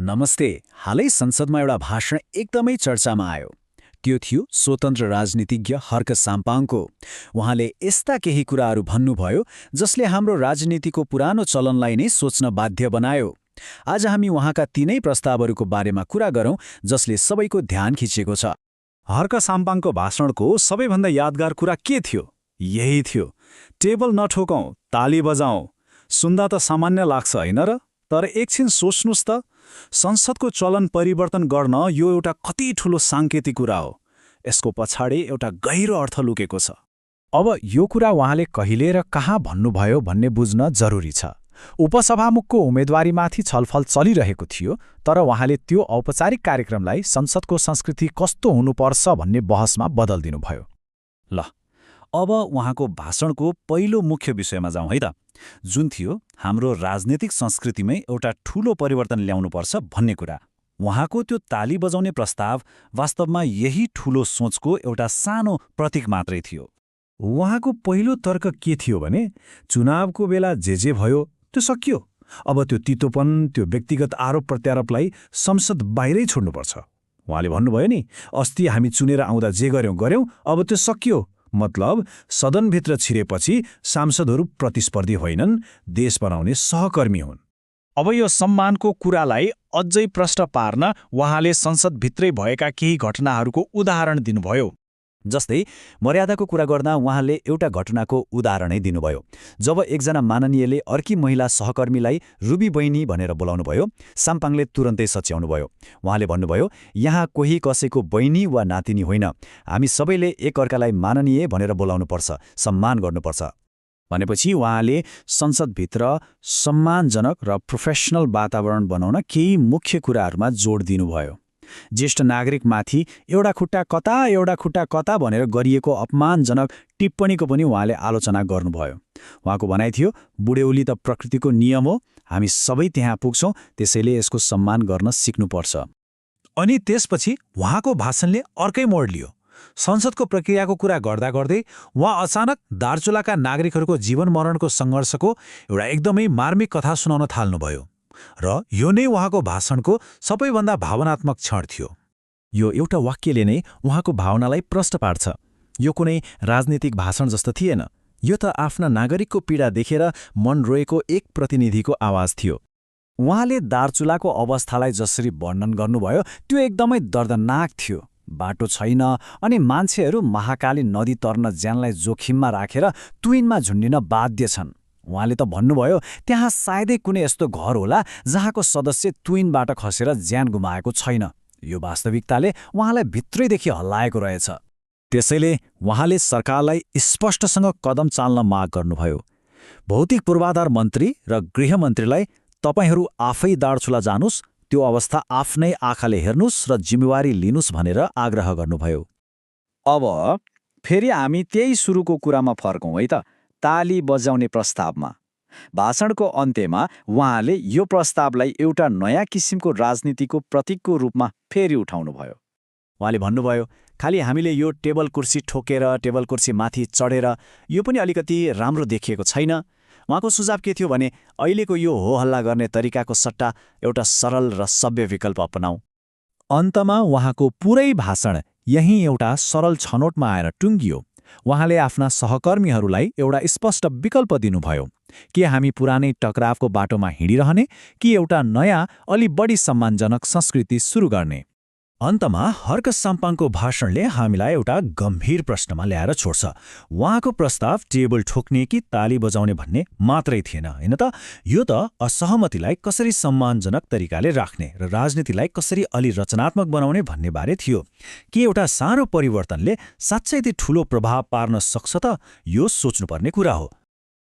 नमस्ते। हालै संसदमा एउटा भाषण एकदमै चर्चामा आयो। त्यो थियो स्वतन्त्र राजनीतिज्ञ हर्क साम्पाङको। उहाँले यस्ता केही कुराहरू भन्नुभयो जसले हाम्रो राजनीतिको पुरानो चलनलाई नै सोच्न बाध्य बनायो। आज हामी उहाँका तीनै प्रस्तावहरूको बारेमा कुरा गरौँ जसले सबैको ध्यान खिचेको छ। हर्क साम्पाङको भाषणको सबैभन्दा यादगार कुरा के थियो? यही थियो, टेबल नठोकौँ, ताली बजाउँ। सुन्दा त सामान्य लाग्छ होइन र? तर एकछिन सोच्नुस् त, संसदको चलन परिवर्तन गर्न यो एउटा कति ठूलो साङ्केतिक कुरा हो। यसको पछाडि एउटा गहिरो अर्थ लुकेको छ। अब यो कुरा उहाँले कहिले र कहाँ भन्नुभयो भन्ने बुझ्न जरुरी छ। उपसभामुखको उम्मेदवारीमाथि छलफल चलिरहेको थियो, तर उहाँले त्यो औपचारिक कार्यक्रमलाई संसदको संस्कृति कस्तो हुनुपर्छ भन्ने बहसमा बदल्दिनुभयो। ल, अब उहाँको भाषणको पहिलो मुख्य विषयमा जाउँ है त, जुन थियो हाम्रो राजनीतिक संस्कृतिमै एउटा ठूलो परिवर्तन ल्याउनुपर्छ भन्ने कुरा। उहाँको त्यो ताली बजाउने प्रस्ताव वास्तवमा यही ठूलो सोचको एउटा सानो प्रतीक मात्रै थियो। उहाँको पहिलो तर्क के थियो भने, चुनावको बेला जे भयो त्यो सकियो। अब त्यो तितोपन, त्यो व्यक्तिगत आरोप प्रत्यारोपलाई संसद बाहिरै छोड्नुपर्छ। उहाँले भन्नुभयो नि, अस्ति हामी चुनेर आउँदा जे गर्यौं अब त्यो सकियो। मतलब सदनभित्र छिरेपछि सांसदहरू प्रतिस्पर्धी होइनन्, देश बनाउने सहकर्मी हुन्। अब यो सम्मानको कुरालाई अझै प्रष्ट पार्न उहाँले संसदभित्रै भएका केही घटनाहरूको उदाहरण दिनुभयो। जस्तै मर्यादाको कुरा गर्दा उहाँले एउटा घटनाको उदाहरणै दिनुभयो। जब एकजना माननीयले अर्की महिला सहकर्मीलाई रुबी बहिनी भनेर बोलाउनुभयो, साम्पाङले तुरन्तै सच्याउनुभयो। उहाँले भन्नुभयो, यहाँ कोही कसैको बहिनी वा नातिनी होइन, हामी सबैले एकअर्कालाई माननीय भनेर बोलाउनुपर्छ, सम्मान गर्नुपर्छ। भनेपछि उहाँले संसदभित्र सम्मानजनक र प्रोफेसनल वातावरण बनाउन केही मुख्य कुराहरूमा जोड दिनुभयो। ज्येष्ठ नागरिकमाथि एउटा खुट्टा कता भनेर गरिएको अपमानजनक टिप्पणीको पनि उहाँले आलोचना गर्नुभयो। उहाँको भनाइ थियो, बुढेउली त प्रकृतिको नियम हो, हामी सबै त्यहाँ पुग्छौँ, त्यसैले यसको सम्मान गर्न सिक्नुपर्छ। अनि त्यसपछि उहाँको भाषणले अर्कै मोड लियो। संसदको प्रक्रियाको कुरा गर्दा गर्दै उहाँ अचानक दार्चुलाका नागरिकहरूको जीवन मरणको सङ्घर्षको एउटा एकदमै मार्मिक कथा सुनाउन थाल्नुभयो। र यो नै उहाँको भाषणको सबैभन्दा भावनात्मक क्षण थियो। यो एउटा वाक्यले नै उहाँको भावनालाई प्रष्ट पार्छ। यो कुनै राजनीतिक भाषण जस्तो थिएन, यो त आफ्ना नागरिकको पीडा देखेर मन रोएको एक प्रतिनिधिको आवाज थियो। उहाँले दार्चुलाको अवस्थालाई जसरी वर्णन गर्नुभयो त्यो एकदमै दर्दनाक थियो। बाटो छैन अनि मान्छेहरू महाकाली नदी तर्न ज्यानलाई जोखिममा राखेर तुइनमा झुन्डिन बाध्य छन्। उहाँले त भन्नुभयो, त्यहाँ सायदै कुनै यस्तो घर होला जहाँको सदस्य तुइनबाट खसेर ज्यान गुमाएको छैन। यो वास्तविकताले उहाँलाई भित्रैदेखि हल्लाएको रहेछ। त्यसैले उहाँले सरकारलाई स्पष्टसँग कदम चाल्न माग गर्नुभयो। भौतिक पूर्वाधार मन्त्री र गृहमन्त्रीलाई तपाईहरू आफै दार्चुला जानुस्, त्यो अवस्था आफ्नै आँखाले हेर्नुस् र जिम्मेवारी लिनुस् भनेर आग्रह गर्नुभयो। अब फेरि हामी त्यही सुरुको कुरामा फर्कौँ है त, ताली बजाउने प्रस्तावमा। भाषणको अन्त्यमा उहाँले यो प्रस्तावलाई एउटा नयाँ किसिमको राजनीतिको प्रतीकको रूपमा फेरि उठाउनुभयो। उहाँले भन्नुभयो, खालि हामीले यो टेबल कुर्सी ठोकेर टेबल कुर्सी माथि चढेर यो पनि अलिकति राम्रो देखिएको छैन। उहाँको सुझाव के थियो भने, अहिलेको यो हो हल्ला गर्ने तरिकाको सट्टा एउटा सरल र सभ्य विकल्प अपनाऊ। अन्तमा उहाँको पुरै भाषण यही एउटा सरल छनोटमा आएर टुङ्गियो। उहाँले आफ्ना सहकर्मीहरूलाई एउटा स्पष्ट विकल्प दिनुभयो। के हामी पुरानै टकरावको बाटोमा हिँडिरहने कि एउटा नयाँ, अलि बढी सम्मानजनक संस्कृति सुरु गर्ने? अन्तमा हर्क साम्पाङको भाषणले हामीलाई एउटा गम्भीर प्रश्नमा ल्याएर छोड्छ। उहाँको प्रस्ताव टेबल ठोक्ने कि ताली बजाउने भन्ने मात्रै थिएन, होइन त? यो त असहमतिलाई कसरी सम्मानजनक तरिकाले राख्ने र राजनीतिलाई कसरी अलि रचनात्मक बनाउने भन्ने बारे थियो। के एउटा सानो परिवर्तनले साँच्चै ठूलो प्रभाव पार्न सक्छ त? यो सोच्नुपर्ने कुरा हो।